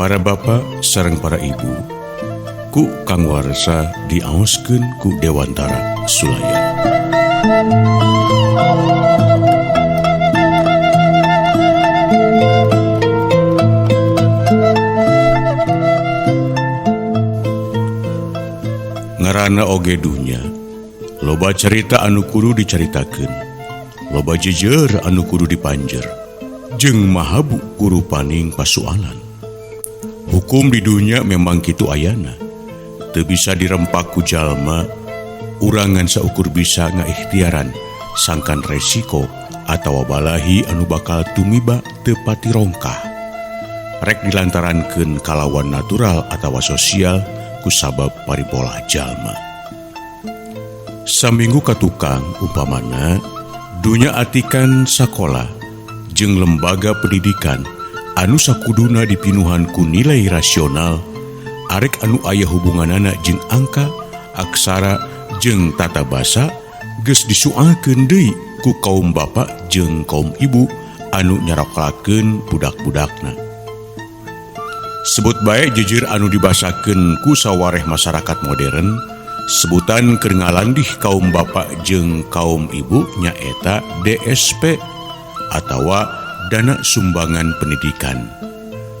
Para bapak sareng para ibu, ku Kang Warsa diaoskeun ku Dewantara Sulaya. Ngaranna oge dunya, loba cerita anu kudu dicaritakeun, loba jejer anu kudu dipanjer, jeung mahabu guru paning pasualan. Hukum di dunya memang kitu ayana, teu bisa dirempak ku jalma, urangan saukur bisa ngaikhtiaran sangkan resiko atawa balahi anu bakal tumiba teu pati rongkah. Rek dilantarankeun kalawan natural atawa sosial kusabab paripola jalma. Saminggu ka tukang umpamana dunya atikan sakola jeung lembaga pendidikan anu sakuduna dipinuhan ku nilai rasional, arek anu aya hubunganana jeung angka, aksara jeung tata basa geus disualkeun deui ku kaum bapak jeung kaum ibu anu nyarokolakeun budak-budakna. Sebut bae jejer anu dibasakeun ku sawareh masyarakat modern, sebutan keur ngalandih kaum bapak jeung kaum ibu nyaeta DSP atawa dana sumbangan pendidikan.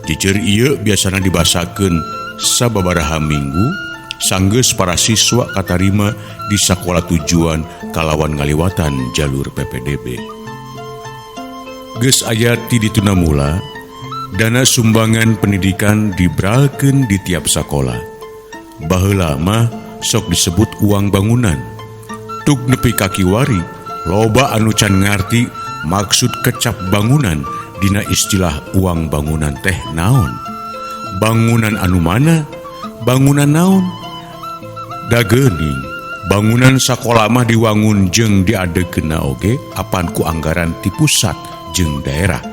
Jejer ieu biasana dibasakeun sababaraha minggu sanggeus para siswa katarima di sakola tujuan kalawan ngaliwatan jalur PPDB. Geus aya ti dituna mula, dana sumbangan pendidikan dibralkeun di tiap sakola. Baheula mah sok disebut uang bangunan. Tug nepi ka kiwari, loba anu can ngarti maksud kecap bangunan dina istilah uang bangunan teh naon. Bangunan anu mana? Bangunan naon? Da geuning, bangunan sakola mah diwangun jeung diadegeuna oge apan ku anggaran ti pusat jeung daerah.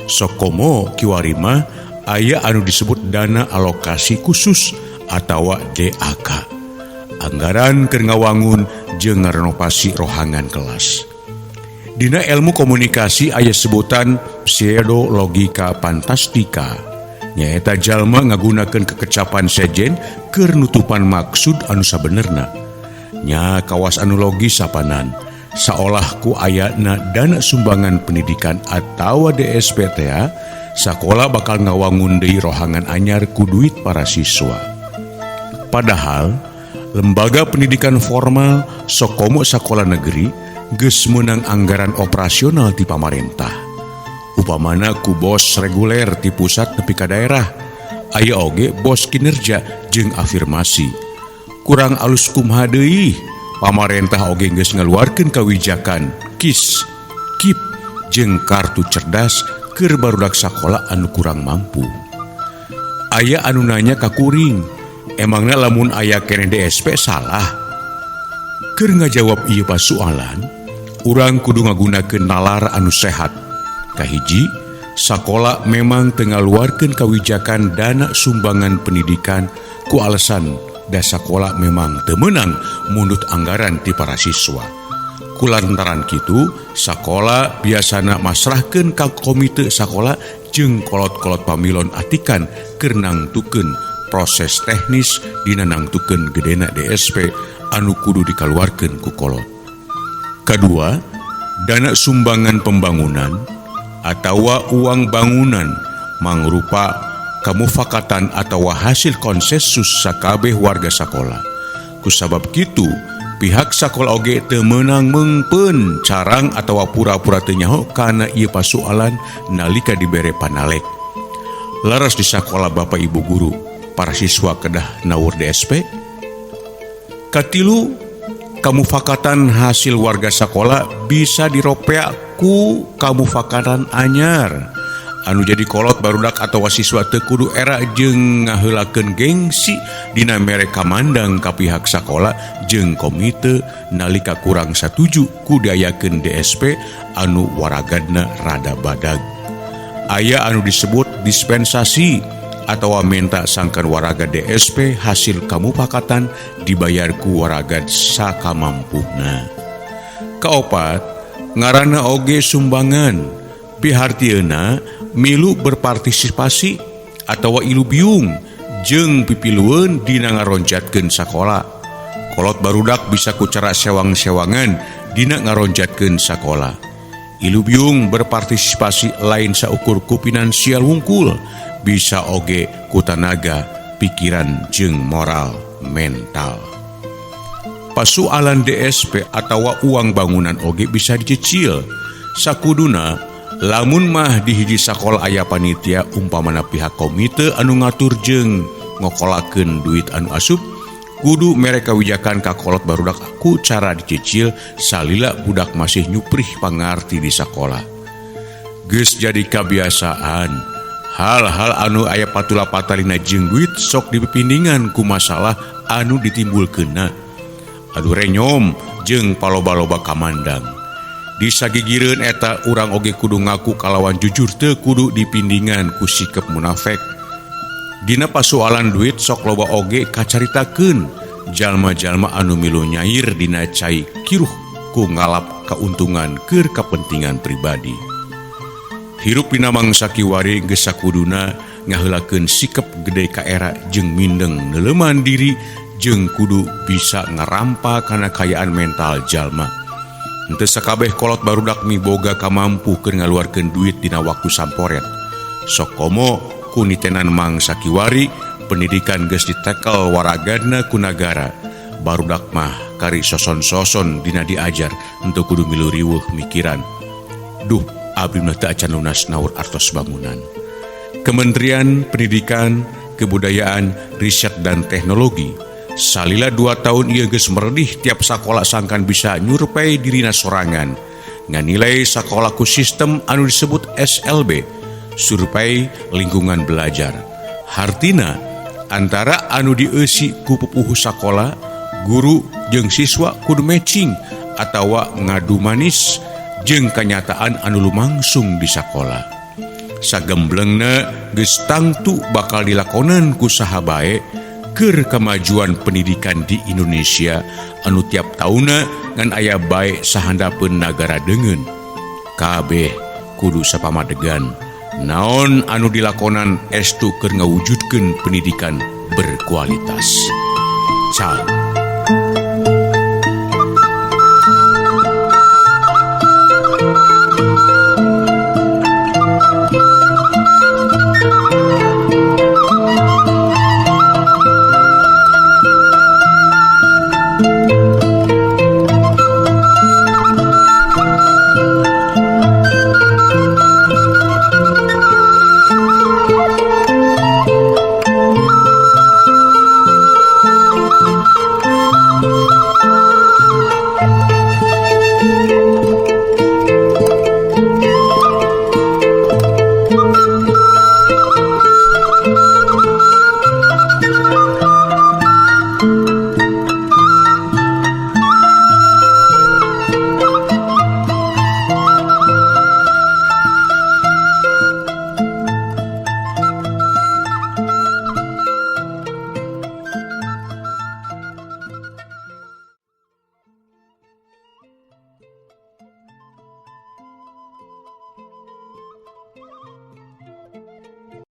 Sokomo kiwari mah aya anu disebut dana alokasi khusus atawa DAK. Anggaran keur ngawangun jeung ngarenovasi rohangan kelas. Dina ilmu komunikasi aya sebutan pseudo logika fantastika. Nyaeta jalma ngagunakeun kekecapan sejen keur nutupan maksud anu sabenerna. Nya kawas anu logis sapanan, saolah ku ayana dana sumbangan pendidikan atawa DSPTA, sakola bakal ngawangun deui rohangan anyar ku duit para siswa. Padahal lembaga pendidikan formal sokomo sakola negeri geus meunang anggaran operasional ti pamarentah. Upamana ku bos reguler ti pusat nepi ka daerah, aya oge bos kinerja jeung afirmasi. Kurang alus kumaha deui, pamarentah oge geus ngaluarkeun kawijakan KIS, KIP jeung kartu cerdas keur barudak sakola anu kurang mampu. Aya anu nanya ka kuring, emangna lamun aya keneh DSP salah? Keur ngajawab ieu pasualan, urang kudu ngagunakeun nalar anu sehat. Kahiji, sakola memang teu ngaluarkeun kawijakan dana sumbangan pendidikan ku alasan da sakola memang teu meunang mundut anggaran ti para siswa. Kulantaran kitu, sakola biasana masrahkeun ka komite sakola jeung kolot-kolot pamilon atikan keur nangtukeun proses teknis dina nangtukeun gedena DSP anu kudu dikaluarkeun ku kolot. Kadua, dana sumbangan pembangunan atawa uang bangunan mangrupa kamufakatan atawa hasil konsensus sakabeh warga sakola. Kusabab kitu, pihak sakola oge teu meunang meungpeun carang atawa pura-pura teu nyaho kana ieu pasualan nalika dibere panalek. Laras di sakola bapak ibu guru, para siswa kedah nawur DSP. Katilu, kamufakatan hasil warga sakola bisa diropeak ku kamufakatan anyar. Anu jadi kolot barudak atawa siswa teu kudu era jeung ngaheulakeun gengsi dina mere kamandang ka pihak sakola jeung komite nalika kurang satuju ku diayakeun DSP anu waragadna rada badag. Aya anu disebut dispensasi atawa minta sangkan waraga DSP hasil kamupakatan dibayar ku waragad sakamampuhna. Kaopat, ngaranna oge sumbangan, pihartieuna milu berpartisipasi Atawa ilubiung jeung pipilueun dina ngaronjatkeun sakola. Kolot barudak bisa ku cara sewang-sewangan dina ngaronjatkeun sakola. Ilubiung berpartisipasi lain saukur ku finansial wungkul, bisa oge ku tanaga, pikiran jeung moral mental. Pasualan DSP atawa uang bangunan oge bisa dicicil. Sakuduna lamun mah di hiji sakola aya panitia, umpamana pihak komite anu ngatur jeung ngokolakeun duit anu asup, kudu mere kawijakan ka kolot barudak ku cara dicicil salila budak masih nyuprih pangarti di sakola. Geus jadi kabiasaan, hal-hal anu aya patula patalina jeung duit sok dipipindingan ku masalah anu ditimbulkeunna. Adu renyom jeung paloba-loba kamandang. Di sagigireun eta urang oge kudu ngaku kalawan jujur, teu kudu dipindingan ku sikep munafik. Dina pasualan duit sok loba oge kacaritakeun jalma-jalma anu milu nyair dina cai kiruh ku ngalap kauntungan keur kapentingan pribadi. Hirup dina mangsa kiwari geus sakuduna ngaheulakeun sikep gede ka era jeung mindeng neuleuman diri jeung kudu bisa ngarampa kana kayaan mental jalma. Henteu sakabeh kolot barudak miboga kamampu keur ngaluarkeun duit dina waktu samporet. Sok komo ku nitenan mangsa kiwari, pendidikan geus ditekel waragana ku nagara. Barudak mah kari soson-soson dina diajar, henteu kudu milu riweuh mikiran. Duh, abdi mah teu acan lunas naur artos bangunan. Kementerian Pendidikan, Kebudayaan, Riset dan Teknologi salila 2 tahun ieu geus meredih tiap sakola sangkan bisa nyurpei dirina sorangan. Nganilai sakola ku sistem anu disebut SLB, survei lingkungan belajar. Hartina antara anu dieusi ku pupuhu sakola, guru jeung siswa kudu matching atawa ngadu manis jeung kanyataan anu lumangsung di sakola. Sagemblengna geus tangtu bakal dilakonan ku saha bae keur kemajuan pendidikan di Indonesia anu tiap taunna ngan aya bae sahandapeun nagara deungeun. Kabeh kudu sapamadegan naon anu dilakonan estu keur ngawujudkeun pendidikan berkualitas. Ciao.